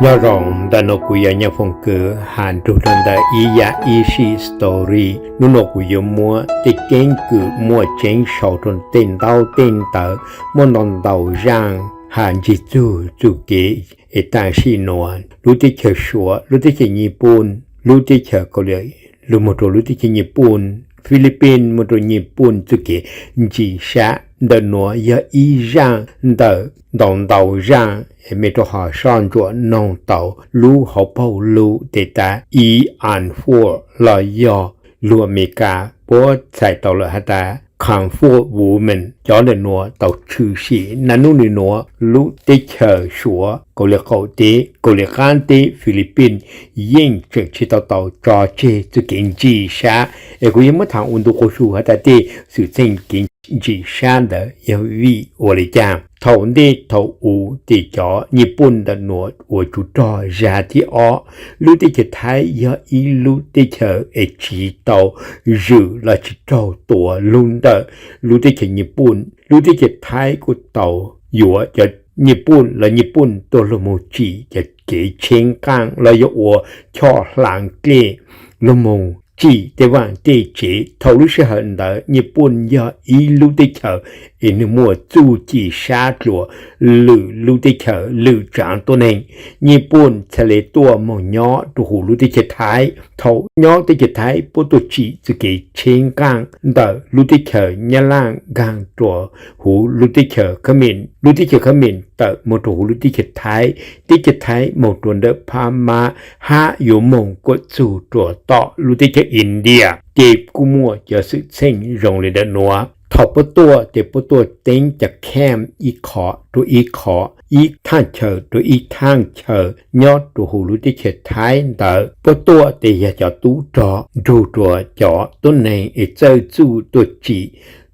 Nyob zoo, ntawm no kuv yog Nyiaj Foom Kws has nrug rua ntawm Ib Yam Ib Sij Story. Nub nua kuv yuav muab tej keeb kwm muaj tseeb sau rua tej ntaub tej ntawv muaj ntau ntau zaaj has ntsig txug txuj kev es taam sim nuav lub teb chaws Suav, lub teb chaws Nyij Pooj, lub teb chaws Kaus Lim, lug moog rua lub teb chaws Nyij Pooj, Philippines moog rua Nyij Pooj txuj kev ntsim sab. Ntawm nuav yog ib zaaj ntawm ntau ntau zaaj, mej rua ho soj ntsuam noog tau lub hauv paug lug tes tas Ian Ford los yog lug Amelikas puab txhais tau lawm has tas Comfort Women. Cov ntawm nuav tau tshwm sim naj nub nwg nuav lub teb chaws Suav, Kaus Lim Qaum Teb, Kaus Lim Qaab Teb, Philippines yeej tseem tsi tau tau tso tseg txuj kev ntsim sab. Es kuv yuav muab thaam ua ntu quas su has tas tej xwm txheej kev ntsim sab ntawd yog vim ua le caag. Thaus ntej thaus u tes cov Nyij Pooj ntawm nuav ua tsov rog zag thib ob. Lub teb chaws Thaib yog ib lub teb chaws es tsi tau zwm los tsi raug tua lug ntawm lub teb chaws Nyij Pooj. Lub teb chaws Thaib kuj tau yuav cov Nyij Pooj los Nyij Pooj tuaj lug moog tsim cov kev tsheeb qaaj los yog ua choj hlaav dlej lug moog tsim tej vaaj tej tsev. Thaus lub sij hawm ntawd Nyij Pooj yog ib lub teb chaws es nwg muaj txuj ci sab dlua lwm lub teb chaws lwm tsaav tuab neeg. Nyij Pooj txhad le tuaj moog nyob rua huv lub teb chaws Thaib. Thaus nyob teb chaws Thaib puab tuaj tsim txuj kev tsheeb qaaj ntawm lub teb chaws Nyab Laaj nkaag rua huv lub teb chaws Khab Mim, lub teb chaws Khab Mim tawm moog rua huv lub teb chaws Thaib, teb chaws Thaib moog rua ntawm Phab Mab hab yuav moog kuam txug rua tom lub teb chaws India. Ces kuj muaj cov xwm txheej zoo le ntawm nuav. Thaus puab tuaj tes puab tuaj teeb cov camp ib qho rua ib qho, ib thaaj chaw rua ib thaaj chaw nyob rua huv lub teb chaws Thaib ntawd. Puab tuaj tes yog cov tub rog nrug rua cov tuab neeg es txawj txuj tuaj tsim,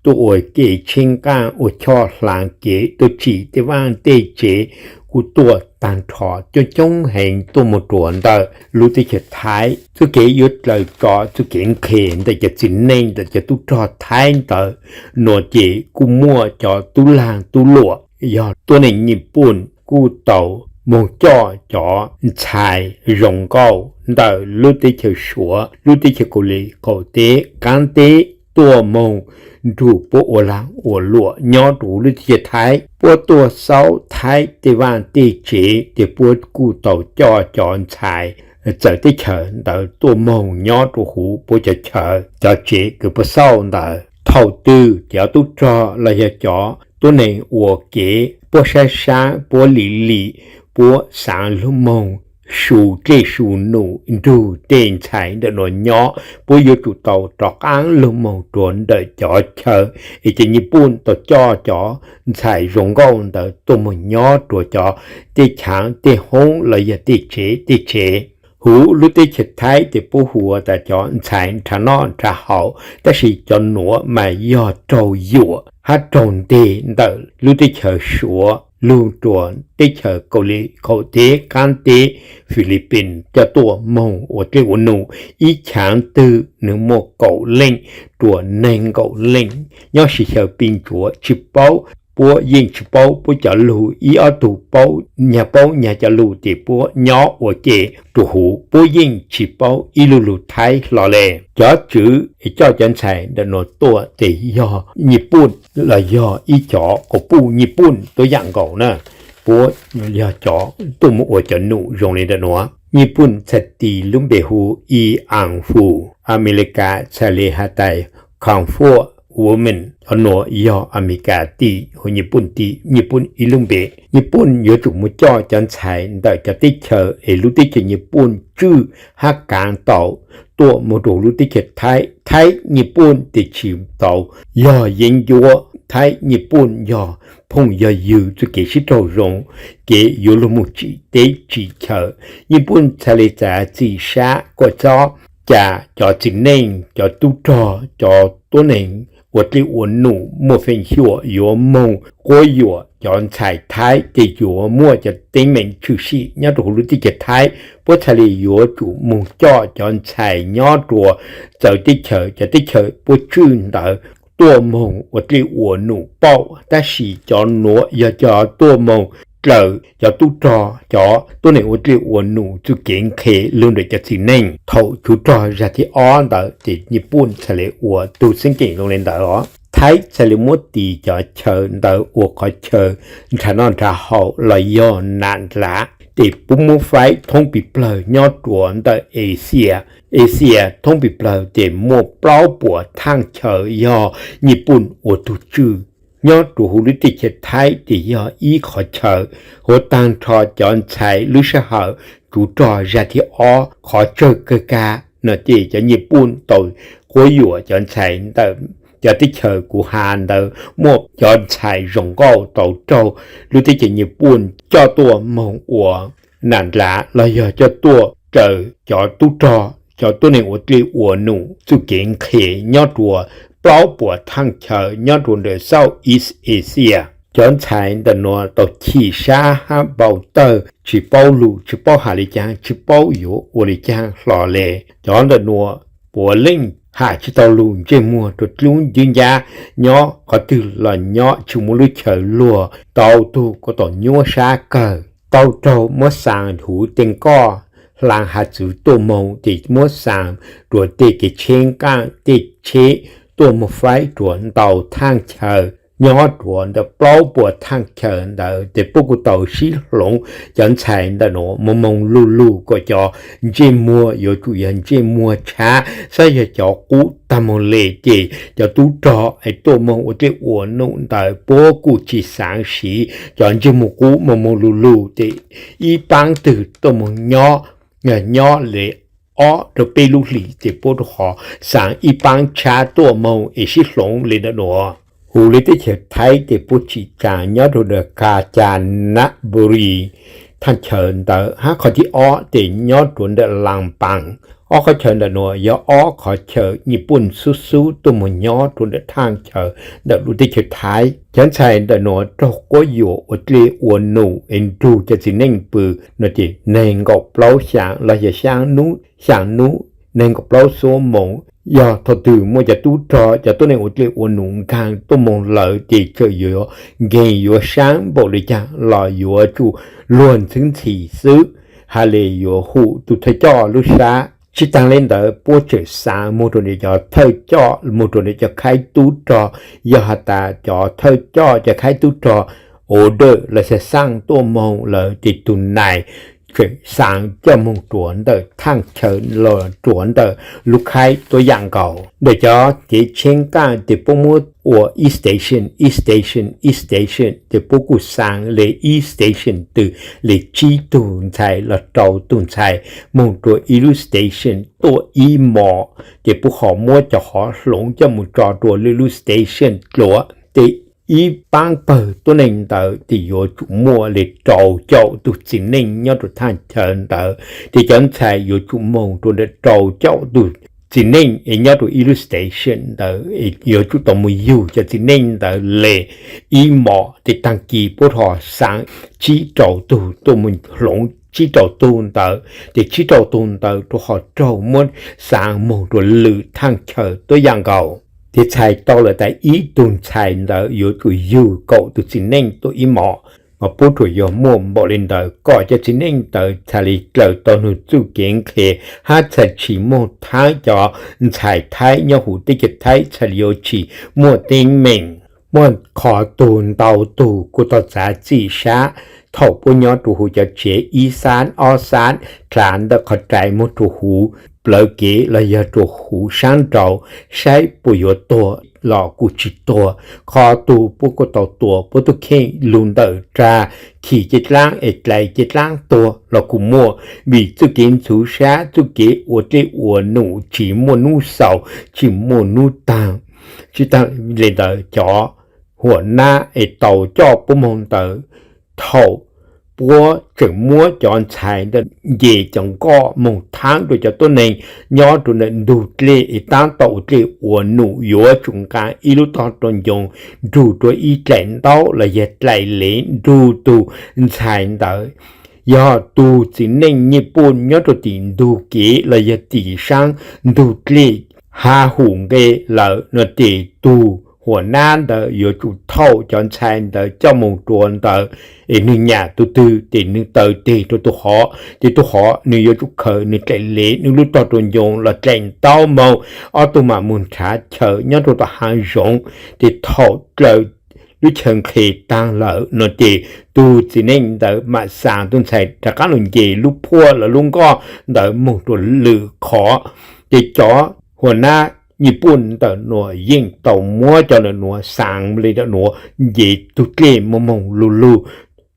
tuaj ua kev tsheeb qaaj ua choj hlaav kev tuaj tsim tej vaaj tej tsev kuj tuaj taag nrho coob coob heev tuaj moog rua ntawm lub teb chaws Thaib. Txuj kev yuav dlaws tso txuj kev nqhes ntawm cov txiv neej ntawm cov tub rog Thaib ntawd nuav ces kuj muaj cov tub laag tub luam yog tuab neeg Nyij Pooj kuj tau moog coj cov ntxhais zoo nkauj ntawm lub teb chaws Suav, lub teb chaws Kaus Lim Qaum Teb, Qaab Teb tuaj moog nrug puab ua laag ua luam nyob rua huv lub teb chaws Thaib. Puab tuaj xaub Thaib tej vaaj tej tsev tes puab kuj tau coj cov ntxhais txawv teb chaws ntawd tuaj moog nyob rua huv puab cov chaw, cov tsev kws puab xauj ntawd. Thaus twg cov tub rog los yog cov tuab neeg ua kev puab saab saab, puab lim lim, puab xaav lug moog su dlej su num nrug tej ntxhais ntawm nuav nyob, puab yuav tsum tau rov qaab lug moog rua ntawm cov chaw. Es cov Nyij Pooj tau coj cov ntxhais zoo nkauj ntawd tuaj moog nyob rua cov tej chaav tej hoob los yog tej tsev tej tsev. Huv lub teb chaws Thaib tes puab hu tas cov ntxhais nrhav noj nrhav haus, tab sis cov nuav mas yog raug yuam hab raug nteg ntawm lub teb chaws Suav lug rua teb chaws Kaus Lim Qaum Teb, Qaab Teb, Philippines coj tuaj moog ua dlej ua num. Ib chaav twg nwg muaj kaum leej rua neeg nkaum leej, nyob sib xyaw pij ntsuav tsi paub, puab yeej tsi paub puab cov lug, ib ob tug paub nyag paub nyag cov lug tes puab nyob ua ke rua huv, puab yeej tsi paub ib lub lug Thaib hlo le. Cov tswv coj cov ntxhais ntawm nuav tuaj tes yog Nyij Pooj los yog ib cov quas puj Nyij Pooj tuab yaam nkaus na, puab yog cov tuaj moog ua cov num zoo le ntawm nuav. Nyij Pooj txhad tis lub npe hu Ian Ford, Amelikas txhad le has tas Comfort Women. Cov nuav yog Amelikas tis, hu Nyij Pooj tis, Nyij Pooj ib lub npe. Nyij Pooj yuav tsum moog coj cov ntxhais ntawm cov teb chaws es lub teb chaws Nyij Pooj tswj hab kaav tau tuaj moog rua lub teb chaws Thaib. Thaib Nyij Pooj tes tsi tau yog yeeb ncuab, Thaib Nyij Pooj yog phooj yog ywg, txuj kev sib raug zoo, kev yuav lug moog tsim teb tsim chaw. Nyij Pooj txhad le txav txim sab kuas txhob ca cov txiv neej, cov tub rog, cov tuab neeg ua dlej ua num muaj feem xyuam yuav moog quab yuam cov ntxhais Thaib tes yuav muaj cov teeb meem tshwm sim nyob rua huv lub teb chaws Thaib. Puab txhad le yuav tsum moog coj cov ntxhais nyob rua txawv teb chaws, cov teb chaws puab tswj ntawd tuaj moog ua dlej ua num pauj, tab sis cov nuav yog cov tuaj moog raws cov tub rog, cov tuab neeg ua dej ua num txuj kev nqhis lug ntawm cov txiv neej. Thaum tsov rog zaj thib ob ntawd ces Nyij Pooj txhad li ua tug xeeb ceem zoo li ntawd os. Thaib txhad li muab tis cov chaw ntawd ua qhov chaw nrhav noj nrhav haus los yog nam ndlav, ces puab muab faib thoob pis plawg nyob rua ntawm Asia. Asia thoob pis plawg ces muaj plaub puas thaaj chaw yog Nyij Pooj ua tug tswj. Nyob rua huv lub teb chaws Thaib ces yog ib qhov chaw. Huv taag nrho cov ntxhais lub sij hawm tsov rog zaj thib ob, qhov tsawg kawg kag no ces cov Nyij Pooj tau quab yuam cov ntxhais ntawm cov teb chaws kuv has ntawd, muaj cov ntxhais zoo nkauj tau raug lub teb chaws Nyij Pooj coj tuaj moog ua nam ndlav los yog coj tuaj raws cov tub rog, cov tuab neeg ua dej ua num txuj kev nqhis nyob rua plaub puas thaaj chaw nyob rua ntawm Southeast Asia. Cov ntxhais ntawm nuav tau chim sab hab npau tawg, tsi paub lug, tsi paub has le caag, tsi paub yuav ua le caag hlo le. Cov ntawm nuav puav leej has tsi tau lug, ntsej muag rua dlub ncwb ncab, nyob qhov twg los nyob tsi muaj lub chaw luag, tau tug kuj tau nyuaj sab kawg. Tau raug muab xaa huv tej nkoj hlaa hav txwv tuaj moog, ces muab xaa rua tej kev tsheb nqaaj, tej tsheb tuaj moog faib rua ntau thaaj chaw. Nyob rua ntawm plaub puas thaaj chaw ntawd ces puab kuj tau sib hloov cov ntxhais ntawm nuav moog moog lug lug kom cov ntsej muag yuav tsum yog ntsej muag tshab, xab yog cov qub taag moog le ces cov tub rog es tuaj moog ua dej ua num ntawd puab kuj tsi xaav siv cov ntsej muag qub moog moog lug lug ces ib paab twg tuaj moog nyob, nyob le ob rau peb lub hlis ces puab rua qhov xaav ib paab tshab tuaj moog es sib hloov le ntawm nuav. Huv le teb chaws Thaib ces puab tsim tsaa nyob rua ntawm Kanchanaburi thaaj chaw ntawd, hab qhov thib ob ces nyob rua ntawm Lamphong. Ob qhov chaw ntawm nuav yog ob qhov chaw Nyij Pooj xub xub tuaj moog nyob rua ntawm thaaj chaw ntawm lub teb chaws Thaib. Cov ntxhais ntawm nuav raug quab yuam ua dej ua num es nrug cov txiv neej pw no ces neeg nkaum plaub xyaa los yog xyaa nub, xyaa nub, neeg nkaum plaub xuab moos. Yog thaum twg muaj cov tub rog, cov tuab neeg ua dej ua num nkaag tuaj moog lawm ces txawm yuav nkeeg yuav saab npaum le caag los yuav tsum luag ntxhwb ntxhi xwb, has le yuav hum tug thawj coj lub sab. Tsi taag le ntawd puab tseem xaav moog rua ntawm cov thawj coj, moog rua ntawm cov khaib tub rog. Yog has tas cov thawj coj cov khaib tub rog order los xav xaaj tuaj moog lawm ces tug nais tseem xaav coj moog rua ntawm thaaj chaw los rua ntawm lub khaib tuab yaam nkaus. Ntawm cov kev tsheb nqaaj ces puab muab ua ib station, ib station, ib station ces puab kuj xaav le ib station twg le tsib tug ntxhais los rau tug ntxhais moog rua ib lub station tuaj ib mos, ces puab ho muab cov hov hloov coj moog tso rua lwm lub station dlua. Ces ib paab pawg tuab neeg ntawd ces yuav tsum muaj le rau caum tug txiv neej nyob rua thaaj chaw ntawd. Ces cov ntxhais yuav tsum moog rua ntawm rau caum tug txiv neej es nyob rua ib lub station ntawd, yuav tsum tau moog yug cov txiv neej ntawd le ib mos. Ces taag kis puab ho xaav tsib rau tug tuaj moog hloov tsib rau tug ntawd, ces tsib rau tug ntawd rua ho raug muab xaav moog rua lwm thaaj chaw tuab yaam nkaus. Ces txhais tau lawm tas ib tug ntxhais ntawd yuav tsum yug kaum tug txiv neej tuaj ib mos. Mas puab tsuas yog muaj npaum le ntawd kom cov txiv neej ntawd txhad le raws tau nwg txuj kev nqhis hab txhad tsi moog thaab cov ntxhais Thaib nyob huv teb chaws Thaib txhad le yuav tsi muaj teeb meem. Muaj qhov tug ntau tug kuj tau txav txim sab thaum puab nyob rua huv cov tsev ib xab ob xab dlaav ntawm qhov rais moog rua huv plawv kev los yog rua huv saab nraud, saib puas yuav tuag los kuj tsi tuag. Qhov tug puab kuj tau tua puab tug kheej lug ntawm rag, khim cev dlaab es dlais cev dlaab tuag los kuj muaj, vim txuj kev ntxhuv sab, txuj kev ua dlej ua num tsi muaj nub xaus, tsi muaj nub taag. Tsi taag le ntawd cov huam nab es tau coj puab moog ntawd, thaum puab tseem muab cov ntxhais ntawd nce cov nkoj moog thaab rua cov tuab neeg nyob rua ntawm ntug dlej es taab tom ua dlej ua num yuav tsum nqaa ib lub tog rau ncoo nrug rua ib dlaim ntaub los yog dlaim lev nrug tug ntxhais ntawd. Yog tug txiv neej Nyij Pooj nyob rua tim ntug kev los yog tim saab ntug dlej has hum nqe lawm no ces tug huam nab ntawd yuav tsum thauj cov ntxhais ntawd coj mus rau ntawd, es nws nyam tus twg ces nws taw teg rau tus hov, ces tus hov nws yuav tsum khaws nws dlaim lev nws lub tog rau ncoo los dlaim ntaub moo, ob tug mam mus nrhav chaw nyob rau tom hav zoov. Ces thaum dlaws lub chaw nqhis taag lawm no ces tus txiv neej ntawd mam xaav tus ntxhais rov qaab lug nce lub phuaj los lub nkoj ntawd moog rua lwm qhov. Ces cov huam nab Nyij Pooj ntawm nuav yeej tau muab cov ntawm nuav xaav le ntawm nuav nce tug dlej moog moog lug lug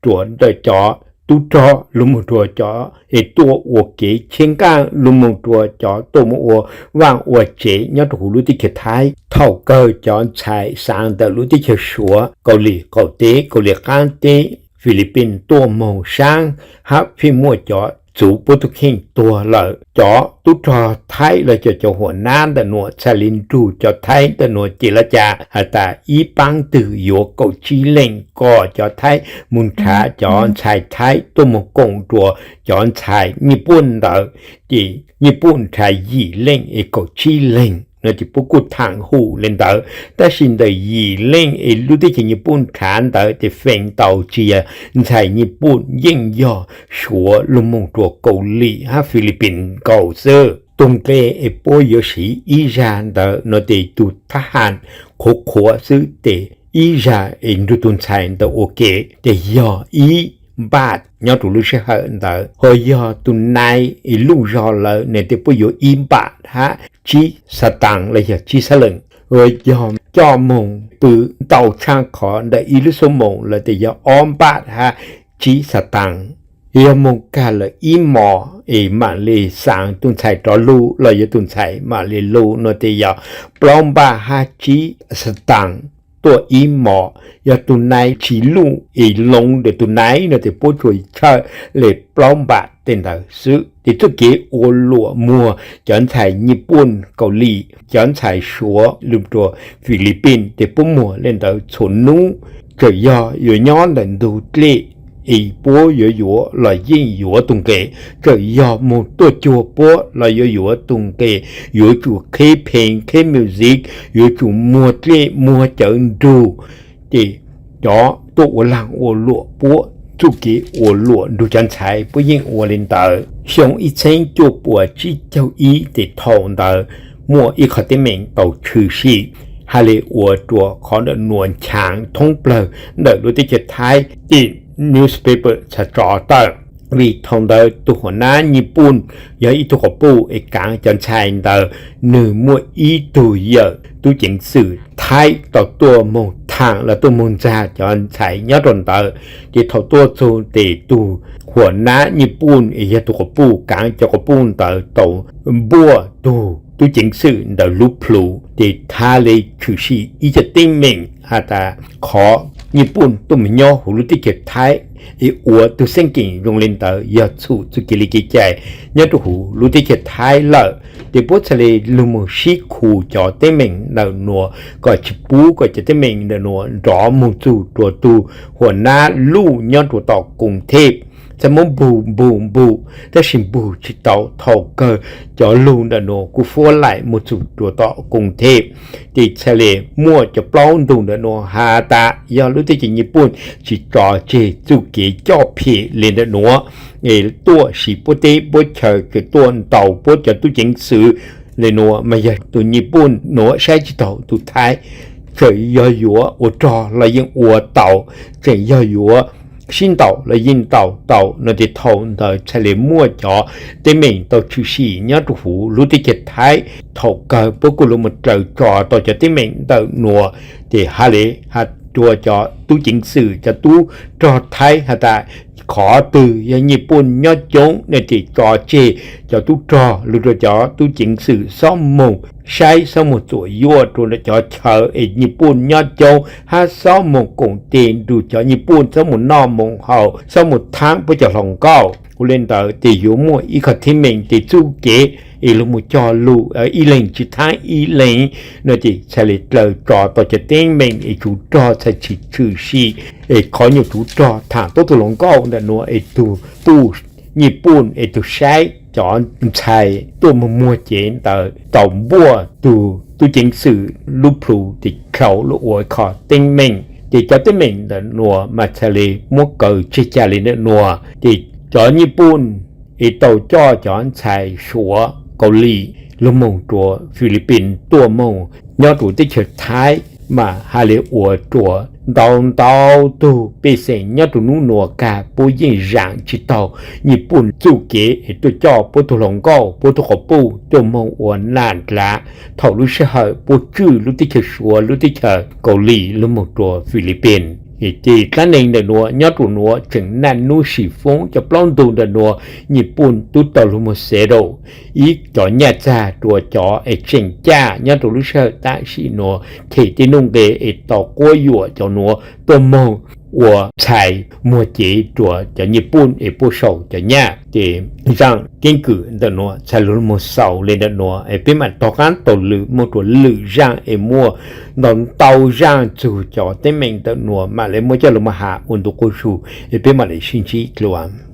rua ntawm cov tub rog lug moog rua cov es tuaj ua kev cheb nqaaj lug moog rua cov tuaj moog ua vaaj ua tsev nyob rua huv lub teb chaws Thaib. Thaum kawg cov ntxhais xaav ntawm lub teb chaws Suav, Kaus Lim qaum teb, Kaus Lim qaab teb, Filipin tuaj moog saab hab fij muaj cov txuv puab tug kheej tuag lawm. Cov tub rog Thaib los cov, cov huam nab ntawm nuav txhaj le nrug cov Thaib ntawm nuav ces lawv ca has tas ib paab twg yuav kaum tsib leej kom cov Thaib moog nrhav cov ntxhais Thaib tuaj moog koom rua cov ntxhais Nyij Pooj ntawd, ces Nyij Pooj nrhav yim leej es kaum tsib leej no ces puab kuj thaam hum le ntawd. Tab sis ntawm yim leej es lub teb chaws Nyij Pooj nrhav ntawd ces feem ntau tsis yog ntxhais Nyij Pooj, yeej yog Suav lug moog rua Kaus Lim hab Filipin nkaus xwb. Tug nqe es puab yuav siv ib zag ntawd no ces tug thab ham qhuav qhuav xwb ces ib zag es nrug tug ntxhais ntawd ua ke ces yog ib npaj nyob rua lub sij hawm ntawd. Ho yog tug nai es luj zog lawm ne ces puab yuav ib npaj hab tsib xav taas los yog tsib xab lees. Ho yog coj moog pw ntau tshaj qhov ntawm ib lub xuab moos lawm ces yog ob npaj hab tsib xav taas. Yog moog kag lawm ib mos es mam le xaav tug ntxhais rov lug los yog tug ntxhais mam le lug no ces yog plaub npaj hab tsib xav taas tuaj ib mos. Yog tug nai tsis luj es loo ntawm tug nai no ces puab tsuas tshawj le plaub npaj tej ntawd xwb. Ces txuj kev ua luam muag cov ntxhais Nyij Pooj, Kaus Lim, cov ntxhais Suav lug rua Filipin ces puab muag le ntawd txhua nub. Txawm yog yuav nyob ntawm ntug dlej es puab yuav yuav los yeej yuav tug nqe. Txawm yog moog tuaj cuag puab los yuav yuav tug nqe, yuav tsum qheb pheej, qheb music, yuav tsum muag dlej muag cawv nrug. Ces cov tuaj ua laag ua luam puab txuj kev ua luam nrug cov ntxhais puab yeej ua le ntawd. Xyoo ib txheeb cuaj puas tsib caug ib ces thaum ntawd muaj ib qhov teeb meem tau tshwm sim has le ua rua qhov ntawm nuav nchaav thoob plawg ntawm lub teb chaws Thaib, ces newspaper txhad tso tawm. Vim thaum ntawd tug huam nab Nyij Pooj yog ib tug quas puj es kaav cov ntxhais ntawd, nwg muaj ib tug yawm tub ceev xwm Thaib tau tuaj moog thaam los tuaj moog ntxag cov ntxhais nyob rua ntawd. Ces thaum tuaj txug tes tug huam nab Nyij Pooj es yog tug quas puj kaav cov quas puj ntawd tau npuaj tug tub ceev xwm ntawd lub plhu, ces txhad le tshwm sim ib co teeb meem has tas qhov Nyij Pooj tuaj moog nyob huv lub teb chaws Thaib es ua tug xeeb keem zoo le ntawd yog txhum txuj kev li kev cai nyob rua huv lub teb chaws Thaib lawm. Ces puab txhad le lug moog sib khu cov teeb meem ntawm nuav kom tsis pub kom cov teeb meem ntawm nuav nrov moog txug rua tug huam nab luj nyob rua tom koom thej. Txhad muab npug npug npug, tab sis npug tsis tau, thaum kawg cov lug ntawm nuav kuj fuab laim moog txug rua tom koom thej. Ces txhad le muaj cov plaub ntug ntawm nuav has tas yog lub teb chaws Nyij Pooj tsis tso tseg txuj kev coj phem le ntawm nuav, es tuaj siv puab teb puab chaw, tseem tuaj ntaus puab cov tub ceev xwm le nuav, mas yog tug Nyij Pooj nuav saib tsis taug tug Thaib. Tseem yog yuav ua rog los yeej ua tau, tseem yog yuav sib ntaus los yeej ntaus tau no. Ces thaum ntawd txhad le muaj cov teeb meem tau tshwm sim nyob rua huv lub teb chaws Thaib. Thaum kawg puab kuj lug moog dlaws tso tau cov teeb meem ntawm nuav, ces has le has rua cov tub ceev xwm, cov tub rog Thaib has tas qhov twg yog Nyij Pooj nyob coob no ces tso tseg cov tub rog lug rua cov tub ceev xwm xob moog saib, xob moog txuam yuaj rua ntawm cov chaw es Nyij Pooj nyob coob hab xob moog koom tes nrug cov Nyij Pooj, xob moog noj moog haus, xob moog thaab puab cov hluas nkauj. Ua le ntawd ces yuav muaj ib qho teeb meem, ces txuj kev es lug moog cog lug ib leeg tsis thaab ib leeg no ces txhad le dlaws tso tau cov teeb meem es tsuv rog txhad tsis tshwm sim, es qhov nyuas tsuv rog thaam tuab tug hluas nkauj ntawm nuav es tug puj Nyij Pooj es tug saib cov ntxhais tuaj moog muag cev ntawd tau npuaj tug tub ceev xwm lub plhu tes dlhau lub ua kho teeb meem. Ces cov teeb meem ntawm nuav mas txhad le muab kaw tseg ca le ntawm nuav, ces cov Nyij Pooj es tau coj cov ntxhais Suav Kaus Lim lug moog rua Philippines tuaj moog nyob rua teb chaws Thaib mas has le ua rua ntau ntau tug pej xeem nyob rua nub nuav kag puab yeej zaam tsi taug Nyij Pooj txuj kev es tuaj coj puab tug hluas nkauj puab tug quas puj tuaj moog ua nam dlav thaum lub sij hawm puab tswj lub teb chaws Suav lub teb chaws Kaus Lim lug moog rua Philippines. Ces dlaab neeg ntawm nuav nyob rua nuav tseem naj nub sim foob cov plaub ntug ntawm nuav Nyij Pooj tub tau lug moog xev daum ib cov nyaj txag rua cov es tseem caj nyob rua lub sij hawm tam sim nuav them tej nuj nqe es tau quab yuam cov nuav tuaj moog ua ntxhais muag cev rua cov Nyij Pooj es puab sau cov nyaj. Ces zaaj keeb kwm ntawm nuav txhad lug moog xaus le ntawm nuav es peb mam rov qaab taug lwm moog rua lwm zaaj es muaj ntau ntau zaaj txug cov teeb meem ntawm nuav mam le muab coj lug moog has ua ntu quas zug es peb mam le sib ntsib dlua.